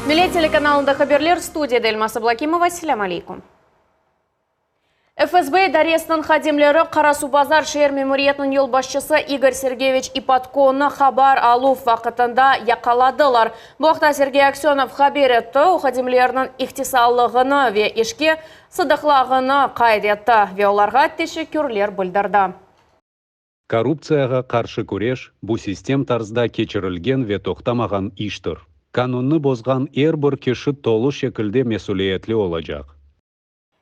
Millet telekanalında haberler, studiyada Elmaz Ablakimova, selâm aleykum. FSB idaresiniñ hadimleri Qarasuvbazar şeer memuriyetiniñ yolbaşçısı İgor Sergeyeviç İpatkonı habar aluv vaqıtında yaqaladılar. Bu aqta Sergey Aksönov haber etti. O, hadimlerniñ ihtisallığını ve işke sadıqlağını qayd etti ve olarğa teşekkürler bildirdi. Korruptsiyağa qarşı küreş, bu sistem tarzda keçirilgen ve toqtamağan iştir. Qanunnı bozğan er bir kişi tolu şekilde mesüliyetli olacaq.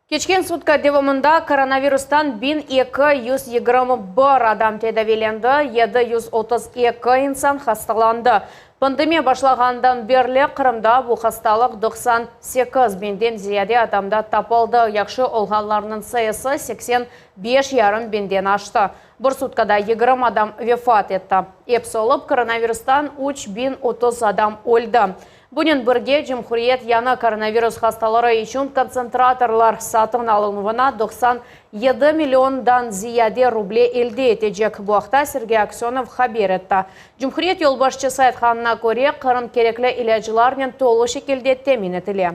Keçken sutka devamında koronavirustan 1221 adam tedaviylendi, 732 insan hastalandı. Pandemiya başlağanından berli Qırımda bu hastalıq 98 biñden ziyade adamda tapıldı, yahşı olğanlarnıñ sayısı 85 yarım biñden aştı. Bir sutkada 20 adam vefat etti. Episi olıp koronavirustan 3030 adam öldi. Bunen birge, cumhuriyet yañı koronavirus hastaları içün kontsentratorlar satın alınuvına 97 milliondan ziyade ruble elde etecek. Bu aqta Sergey Aksönov haber etti. Cumhuriyet yolbaşçısı aytqanına köre, Qırım kerekli ilâclarnen tolu şekilde temin etile.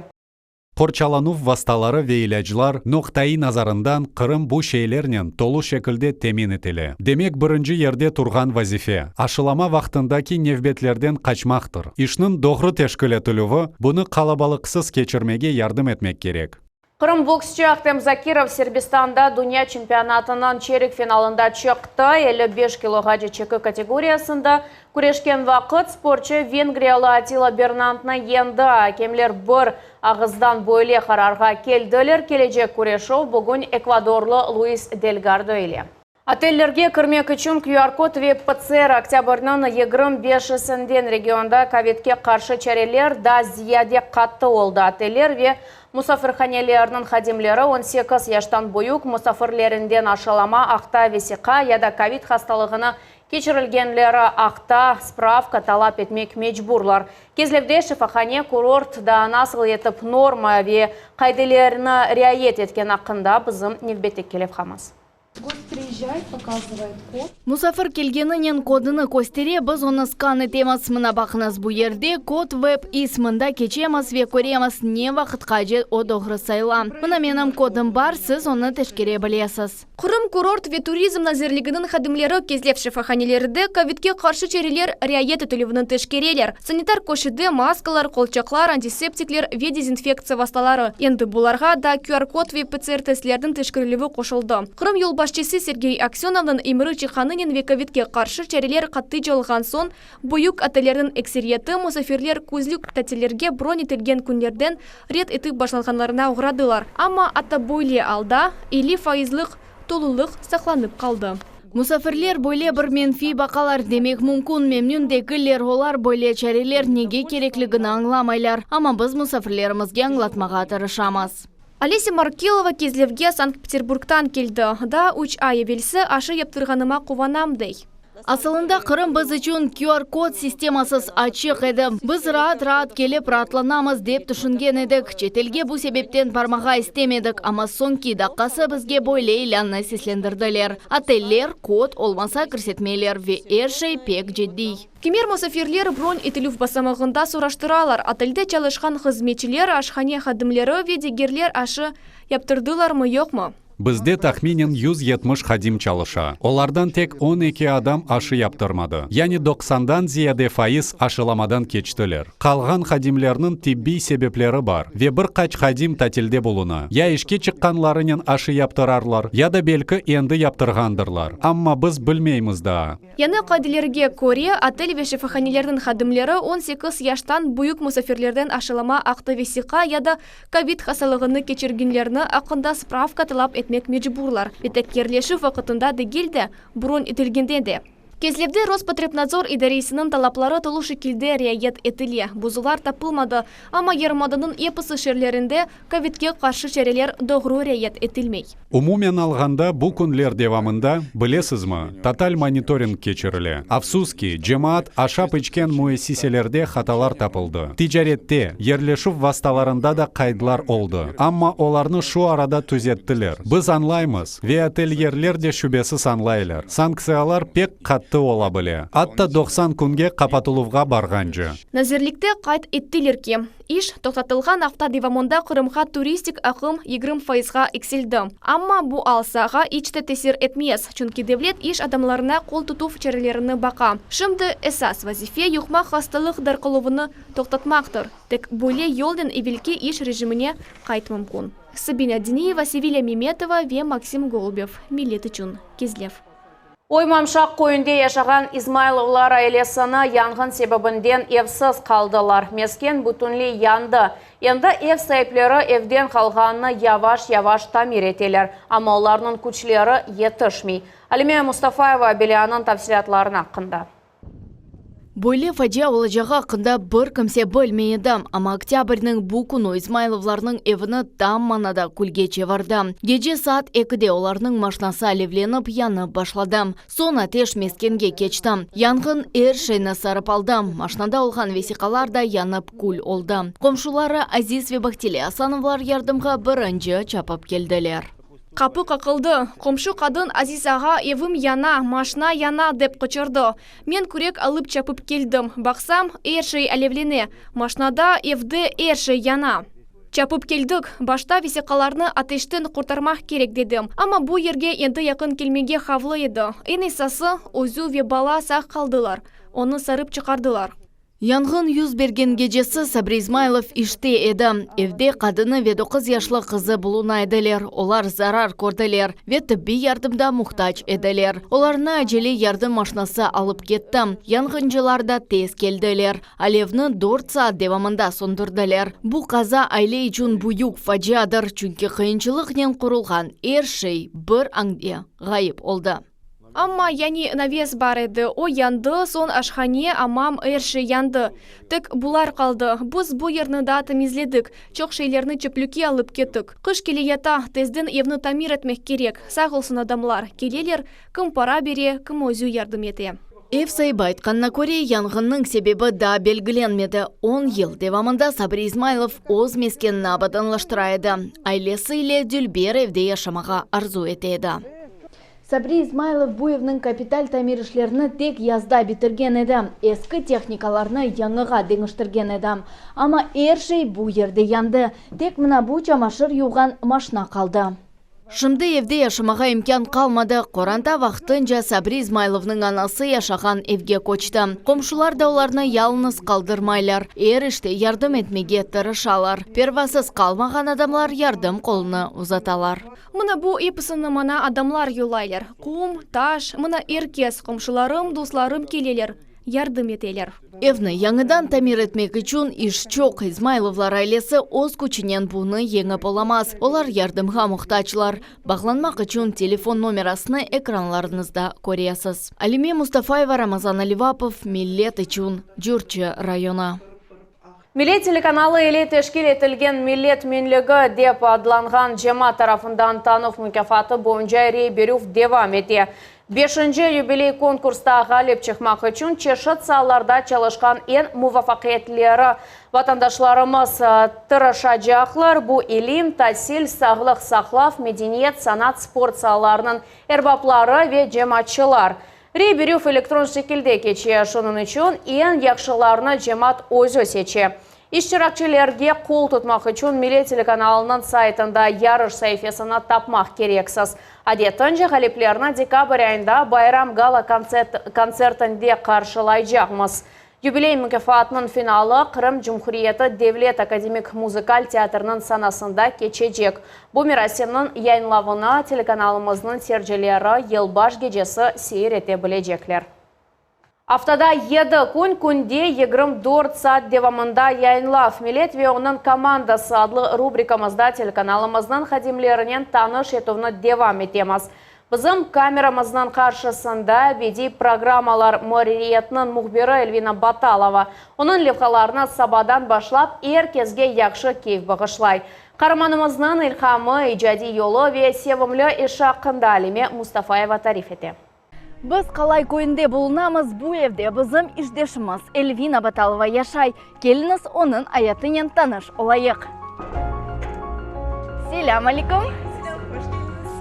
Qorçalanuv vastaları ve ilâclar noqtaiy nazarından Qırım bu şeylernen tolu şekilde temin etile. Demek, birinci yerde turğan vazife, aşılama vaqtındaki nevbetlerden qaçmaqtır. İşniñ doğru teşkil etilüvi, bunı qalabalıqsız keçirmege yardım etmek kerek. Qırım boksçı Ahtem Zakirov Serbistanda dünya çempionatınıñ çerik finalında çıqtı. 55 kiloğace çeki kategoriyasında küreşken vaqıt sportçı vengriyalı Atila Bernantnı yendi. Akemler bir ağızdan böyle qararğa keldiler, kelecek küreşüv bugün ekvadorlı Luis Delgardo ile. Otellerge kirmek içün QR-kod ve PCR Oktâbrniñ 25-sinden regionda kövidke qarşı çareler daa ziyade qattı oldı. Oteller ve musafirhanelerniñ hadimleri 18 yaştan büyük musafirlerinden aşılama aqta vesiqa ya da kövid hastalığını keçirilgenleri aqta spravka talap etmek mecburlar. Kezlevde şifahane, kurort da nasıl etip norma ve qaidelerni riayet etkeni aqqında bizim nevbetteki levhamız. Gost priezjayet, pokazıvayet kod. Musafir kelgeninen kodını köstere, biz onı skan etemiz. Mına baqıñız, bu yerde kod web is, mında keçemiz ve köremiz, ne vaqıtqace o doğru sayıla. Mına menim kodım bar, siz onı teşkere bilesiz. Qırım kurort ve turizm nazirliginiñ hadimleri Kezlev şifahanelerinde kovidke qarşı çareler riayet etilüvini teşkereler. Sanitar köşede maskalar, qolçaqlar, antiseptikler ve dezinfektsiya vastaları. Endi bularğa da QR-kod ve PCR-testlerniñ teşkerilüvi qoşuldı. Qırım yolbaşçısı Sergey Aksönovnıñ emri çıqqanınen ve kovidke qarşı çareler qattıca olğan soñ, büyük otellerniñ ekseriyeti musafirler küzlük tatillerge bron etilgen künlerden red etip başlanğanlarına oğradılar. Amma atta böyle alda 50 faizlıq tolulıq saqlanıp qaldı. Musafirler böyle bir menfiy baqalar, demek mümkün, memnün degiller, olar böyle çareler nege kerekligini añlamaylar, amma biz musafirlerimizge añlatmağa tırışamız. Olesya Markelova Kezlevge Sankt-Peterburgtan keldi. Daa üç ay evelsi aşı yaptırğanıma quvanam, dey. Asılında Qırım biz içün QR-kod sistemasız açıq edi. Biz raat-raat kelip raatlanamız, dep tüşüngen edik. Çetelge bu sebepten barmağa istemedik, amma soñki daqqası bizge böyle ilânnı seslendirdiler. Oteller, kod olmasa kirsetmeyler ve er şey pek ciddiy. Kimer musafirler bron etilüv basamağında soraştıralar, otelde çalışqan hızmetçiler, aşhane hadimleri ve digerler aşı yaptırdılarmı-yoqmı. Bizde tahminen 170 hadim çalışa. Olardan tek 12 adam aşı yaptırmadı. Yani doqsandan ziyade faiz aşılamadan keçtiler. Qalğan hadimlerniñ tibbiy sebepleri bar ve bir qaç hadim tatilde buluna. Ya işke çıqqanlarınen aşı yaptırarlar, ya da belki endi yaptırğandırlar. Amma biz bilmeymiz daa. Yañı qaidelerge köre, otel ve şifahanelerniñ hadimleri 18 yaştan büyük musafirlerden aşılama aqta vesiqa ya da Kovid hastalığını keçirgenlerni aqqında spravka talap etmek mecburlar, ve tek yerleşüv vaqıtında degil de, bron etilgende de. Kezlevde Rospotrebnadzor idaresiniñ talapları tolu şekilde riayet etile, bozuvlar tapılmadı, amma yarımadanıñ episi şeerlerinde kovidge qarşı çareler doğru riayet etilmey. Umumen alğanda, bu künler devamında, bilesizmi, total monitoring keçirile. Afsus ki, cemaat aşap-içken müessiselerde hatalar tapıldı. Ticarette, yerleşüv vastalarında da qaydlar oldı. Amma olarnı şu arada tüzettiler. Biz añlaymız, ve otelyerler de şübesiz añlaylar, sanktsiyalar pek qattı. qattı ola bile, atta 90 künge qapatıluvğa barğance. Nazirlikte qayd ettiler ki, iş toqtatılğan afta devamında Qırımğa turistik aqım 20 fayızğa eksildi. Amma bu al saağa iç te tesir etmez, çünki devlet iş adamlarına qol tutuv çarelerini baqa. Şimdi esas vazife yuqma hastalıq darqaluvını toqtatmaqtır. Tek böyle yolnen evelki iş rejimine qayt mümkün. Sabina Diniyeva, Sevilya Memetova ve Maksim Golubev, Millet içün, Kezlev. Oymamşaq köyünde yaşağan İzmaylovlar ailesini yanğın sebebinden evsiz qaldılar. Mesken bütünley yandı. Endi ev saipleri evden qalğanını yavaş-yavaş tamir eteler, amma olarnıñ küçleri yetişmey. Alime Mustafayeva belânıñ tafsilâtlarını aqqında. Böyle facia olacağı aqqında bir kimse bilmey edi, amma oktâbrniñ bu künü İzmaylovlarnıñ evini tam manada külge çevirdi. Gece saat ekide olarnıñ maşnası alevlenip yanıp başladı. Soñ ateş meskenge keçti. Yanğın er şeyni sarıp aldı, maşnada olğan vesiqalar da yanıp kül oldı. Qomşuları Aziz ve Bahtile Asanovlar yardımğa birinci çapıp keldiler. Qapı qaqıldı. Qomşu qadın Aziz ağa, evim yana, maşna yana, dep qıçırdı. Men kürek alıp çapıp keldim. Baqsam, er şey alevlene. Maşnada, evde er şey yana. Çapıp keldik. Başta vesiqalarnı ateşten qurtarmaq kerek dedim. Amma bu yerge endi yaqın kelmege havflı edi. Eñ esası, özü ve bala sağ qaldılar. Onı sarıp çıqardılar. Yanğın 100 bergen gecesi Sabri İzmaylov işte edi. Evde qadını ve 9 yaşlı qızı buluna ediler. Olar zarar kördiler ve tıbbiy yardımğa muhtac ediler. Olarnı acele yardım maşnası alıp ketti. Yanğıncılar da tez keldiler. Alevni 4 saat devamında söndürdiler. Bu qaza aile içün büyük faciadır, çünki qıyınçılıqnen qurulğan er şey bir ande ğayıp oldı. Amma yani naves bar edi. O yandı, soñ aşhane, amam, er şey yandı. Tek bular qaldı. Biz bu yerni daa temizledik. Çoq şeylerni çöplükke alıp kettik. Qış keleyata, tezden evni tamir etmek kerek. Sağ olsun adamlar, keleler, kim para bere, kim özü yardım ete. Ev saibi aytqanına köre, yanğınnıñ sebebi daa belgilenmedi. 10 yıl devamında Sabri İzmaylov öz meskenini abadanlaştıra edi. Ailesi ile dülber evde yaşamağa arzu ete edi. Sabri İzmaylov bu evniñ kapital tamir işlerini tek yazda bitirgen edi. Eski tehnikalarnı yañığa deñiştirgen edi. Amma er şey bu yerde yandı. Tek mına bu çamaşır yuvğan maşna qaldı. Şimdi evde yaşamağa imkân qalmadı. Qoranta vaqtınca Sabri İzmaylovnıñ anası yaşağan evge köçti. Qomşular da olarnı yalıñız qaldırmaylar. Er işte yardım etmege tırışalar. Pervasız qalmağan adamlar yardım qolunı uzatalar. Mına bu episini maña adamlar yollaylar. Qum, taş, mına er kes, qomşularım, dostlarım keleler, yardım eteler. Evni yañıdan tamir etmek içün iş çoq. İzmaylovlar ailesi öz küçünen bunı yeñip olamaz. Olar yardımğa muhtaclar. Bağlanmaq içün telefon nomerasını ekranlarıñızda köresiz. Alime Mustafayeva, Ramazan Alivapov, Millet içün, Curçı rayonı. Millet telekanalı ile teşkil etilgen Millet Menligi dep adlanğan cemaat tarafından tanuv mukâfatı boyunca rey berüv devam ete. Beşinci yubiley konkursta ğalip çıqmaq içün çeşit saalarda çalışqan eñ muvafaqiyetli vatandaşlarımız tırışacaqlar. Bu ilim, tasil, sağlıq saqlav, medeniyet, sanat, sport saalarınıñ erbapları ve cemaatçılar. Rey berüv elektron şekilde keçe, şunıñ içün eñ yahşılarnı cemaat özü seçe. İştirakçilerge qol tutmaq içün Millet telekanalınıñ saytında yarış saifesini tapmaq kereksiz. Adetince ğaliplerni dekabr ayında bayram gala kontsertinde qarşılaycaqmız. Yubiley mukâfatınıñ finalı Qırım Cumhuriyeti Devlet akademik muzıkal teatriniñ sanasında keçecek. Bu merasimniñ yayınlavını telekanalımıznıñ seyircileri yılbaş gecesi seyir ete bilecekler. Aftada 7 kün künde 24 saat devamında yayınlav Millet ve onıñ komandası adlı rubrikamızda telekanalımıznıñ hadimlerinen tanış etüvni devam etemiz. Bizim kameramıznıñ qarşısında bediy programmalar muarririyetiniñ mühbiri Elvina Batalova. Onıñ levhalarını sabadan başlap er kesge yahşı keyf bağışlay. Qaramanımıznıñ ilhamı, icadiy yolu ve sevimli işi aqqında Alime Mustafayeva tarif ete. Biz Qalay köyünde bulunamız, bu evde bizim işdeşimiz Elvina Batalova yaşay. Keliñiz onıñ ayatınen tanış olayıq. Selâm aleyküm. Selâm, hoş keldiñiz.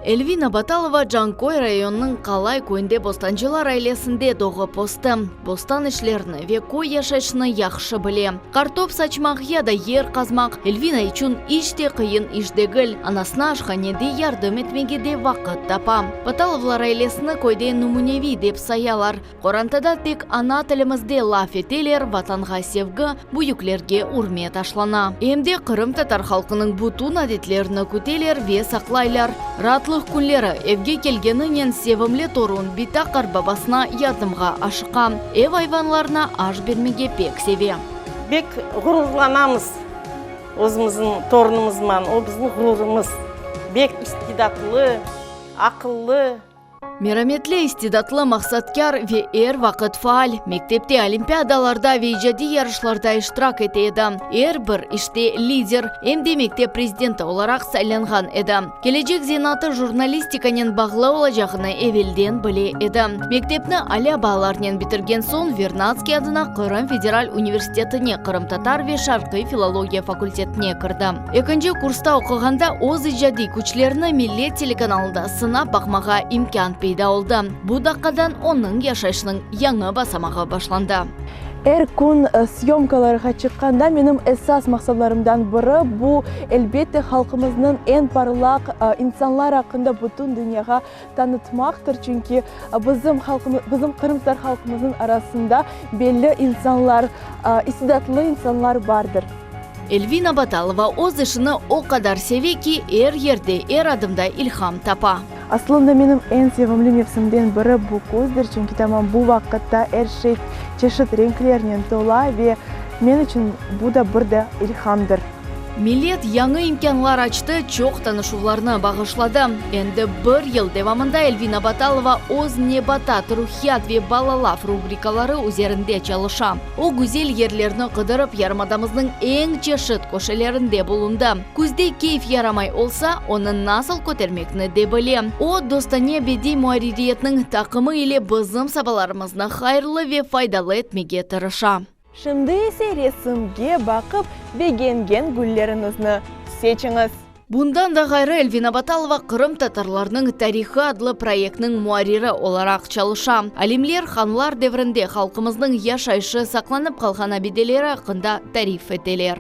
Elvina Batalova Canköy rayonınıñ Qalay köyünde bostancılar ailesinde doğıp östi. Bostan işlerini ve köy yaşayışını yahşı bile. Qartop saçmaq ya da yer qazmaq Elvina içün iç te qıyın iş degil. Anasına aşhanede yardım etmege de vaqıt tapa. Batalovlar ailesini köyde nümüneviy dep sayalar. Qorantada tek ana tilimizde laf eteler, Vatanğa sevgi, büyüklerge ürmet aşlana. Em de qırımtatar halqınıñ bütün adetlerini küteler ve saqlaylar. Raatlıq künleri evge kelgeninen sevimli torun bita qartbabasına yardımğa aşıqa, ev ayvanlarına aş bermege pek seve. Bek ğururlanamız özümizniñ torunımızman, o bizim ğururımız. Bek istidatlı, aqıllı. Merametli, istidatlı, maqsatkâr ve er vaqıt faal. Mektepte olimpiadalarda ve icadiy yarışlarda iştirak ete edi. Er bir işte lider, em de mektep prezidenti olaraq saylanğan edi. Kelecek zenaatı jurnalistikanen bağlı olacağını evelden bile edi. Mektepni alâ baalarnen bitirgen soñ Vernadskiy adına Qırım federal universitetine qırımtatar ve şarqiy filologiya fakultetine kirdi. Ekinci kursta oquğanda öz icadiy küçlerini Millet telekanalında sınap baqmağa imkân peyda oldı. Bu daqqadan onıñ yaşayışınıñ yañı basamağı başlandı. Er kün syomkalarğa çıqqanda menim esas maqsadlarımdan biri, bu, elbette, halqımıznıñ eñ parlaq insanlar aqqında bütün dünyağa tanıtmaqtır. Çünki bizim halqımız, bizim qırımtatar halqımıznıñ arasında belli insanlar, istidatlı insanlar bardır. Elvina Batalova öz işini o qadar seve ki, er yerde, er adımda ilham tapa. Aslında menim eñ sevimli mevsimden biri bu küzdir, çünki tamam bu vaqıtta er şey çeşit renklernen tola ve men içün bu da bir de ilhamdır. Millet yañı imkânlar açtı, çoq tanışuvlarnı bağışladı. Endi bir yıl devamında Elvina Batalova öz Nebatat, Ruhiyat ve Bala laf rubrikaları üzerinde çalışa. O, güzel yerlerni qıdırıp, yarımadamıznıñ eñ çeşit köşelerinde bulundı. Küzde keyf yaramay olsa, onı nasıl kötermekni de bile. O, dostane bediy muarririyetniñ taqımı ile bizim sabalarımıznı hayırlı ve faydalı etmege tırışa. Şimdi ise resimge baqıp, begengen gülleriñizni seçiñiz. Bundan da ğayrı, Elvina Batalova Qırımtatarlarnıñ tarihı adlı proyektniñ muarriri olaraq çalışa. Alimler hanlar devrinde halqımıznıñ yaşayışı saqlanıp qalğan abideleri aqqında tarif eteler.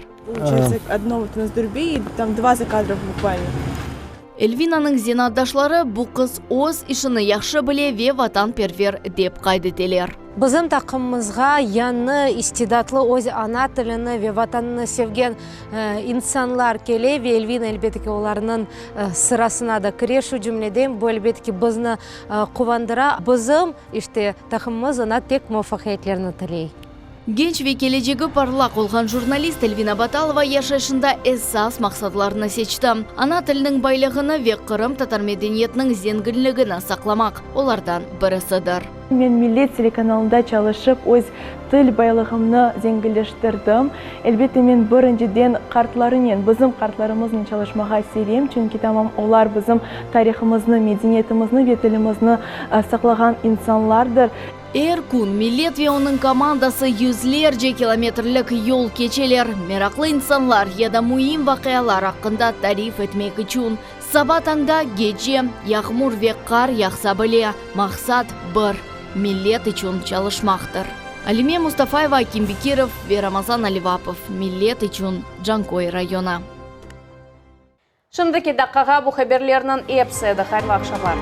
Elvinanıñ zenaatdaşları bu qız öz işini yahşı bile ve vatanperver, dep qayd eteler. Bizim taqımımızğa yañı, istidatlı, öz ana tilini ve Vatanını sevgen insanlar kele ve Elvina, elbette ki, olarnıñ sırasına da kire. Şu cümleden, bu, elbette ki, bizni quvandıra. Bizim, işte, taqımımız oña tek muvafaqiyetlerni tiley. Genç ve kelecegi parlaq olğan jurnalist Elvina Batalova yaşayışında esas maqsadlarını seçti, ana tiliniñ baylığını ve qırımtatar medeniyetiniñ zenginligini saqlamaq olardan birisidir. Men Millet telekanalında çalışıp, öz til baylığımnı zenginleştirdim. Elbette, men birinciden qartlarınen, bizim qartlarımıznen çalışmağa sevem, çünki tamam olar bizim tarihımıznı, medeniyetimizni ve tilimizni saqlağan insanlardır. Er kün Millet ve onıñ komandası yüzlerce kilometrlik yol keçeler, meraqlı insanlar ya da müim vaqialar aqqında tarif etmek içün. Saba tañda, gece, yağmur ve qar yağsa bile, maqsat bir, millet içün çalışmaqtır. Alime Mustafayeva, Akim Bekirov ve Ramazan Alivapov, Millet içün, Canköy rayonı. Şimdiki daqqağa bu haberlerniñ episi edi. Hayırlı aqşamlar.